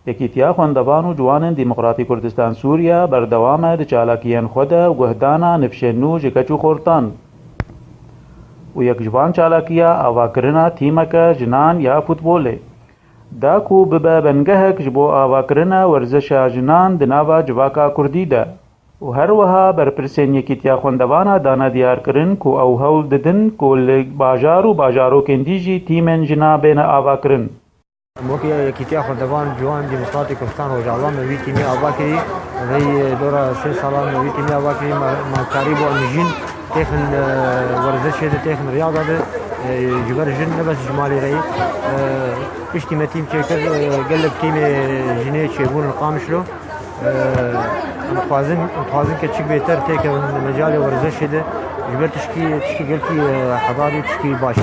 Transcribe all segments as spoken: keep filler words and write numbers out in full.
Yekîtiya Xwendevan û Ciwanên Demokratî Kurdistan Sûriye berdewam e di çalakiyên xwe de û guhdana nifşên nû ji keç û xortan. Û yek ji van çalakiya avakirina tîmeke jinan ya futbolê da ku bibe bengehek ji bo avakirina werzişa jinan di nava civaka kurdî de. Û her wiha berpirsên Yekîtiya Xwendevana dane diyar kirin ku ew hewl didin ku li bajar û bajarokên dî jî tîmên jinan bêne avakirin. Wekî Yekîtiya Xwendevan Ciwan Demokratîk Kurdistan Rojava me wî tîmê ava kirî. Vey dora sê salan me wî tîmê ava kirî. Me, me karî bo em jin têxin, e, werzişê de, têxin riyada de, e, ji ber jin ne bes ji malê re yî. E, piştî me tîm çêkir, e, gelek tîmê jinê çêbûn li Qamişlo. E, em dixwazin, em dixwazin ke çik bêhtir têkevin mecalê werzişê de. Ji ber tişkî, tişkî gelkî, e, hedarî, tişkî baş e.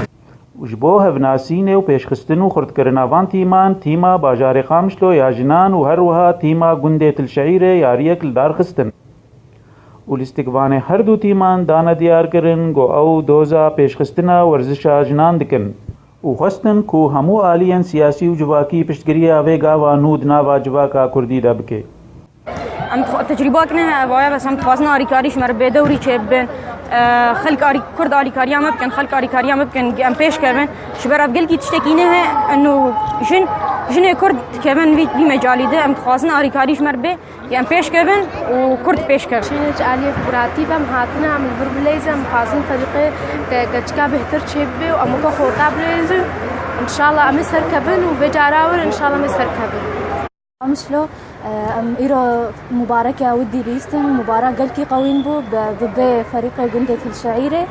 Û ji bo hevnasînê û pêşxistin û xurtkirina van tîman, tîma bajarê Qamişlo ya jinan û her wiha tîma gundê Til Şeîrê yariyek li dar xistin. Û lîstikvanê her du tîman dane diyar kirin ku ew doza pêşxistina werzişa jinan dikin û xwestin ku hemû aliyên siyasî û civakî piştgiriya vê gava nû di nava civaka kurdî de bike. Em dixwa-, tecrîbak ne hevaya, bes em dixwazin alîkarî ji me re bê, dewrî çêbibin. E, xelk alî-, Kurd alîkariya me bikin, xelk alîkariya me bikin, em pêş kevin. Ji ber ev gelkî tiştekî ne he, eno jin, jinê Kurd dikevin vî, vî mecalî de, em dixwazin alîkarî ji me re bê, em pêş kevin û Kurd pêş kevin. Çênê ji aliyê Furatî ve em hatine, em li vir bileyzin, em dixwazin ferîqê de, de çika bêhtir çêbibe û em weke xorta bileyzin. Înşallah em ê serkevin û vê cara wir înşallah em ê serkevin. Qamişlo, e, em îro mubareke widî bihîstin, mubarek gelkî qewîn bû, bi, bi bê ferîqê gundê Til Şeîrê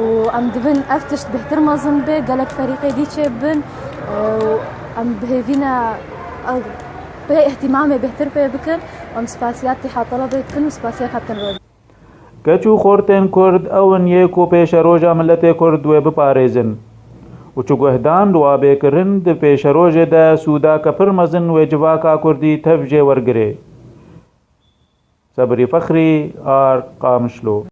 û em dibin ev tişt bêhtir mezin be, gelek ferîqê dî çêbibin, e, û em bi hêvî ne, e, pê îhtîmamê bêhtir pê bikin. Em spasiya Îtîhad Telebê dikin û spasiya Kaptan Rol. Keç û xortên Kurd ew in yê ku pêşeroja miletê Kurd wê biparêzin. Û çi guhdan li wa bê kirin, di pêşerojê de sûdake pir mezin wê civaka Kurdî tev jê wergirê. Sebrî Fexrî, Ar, Qamişlo.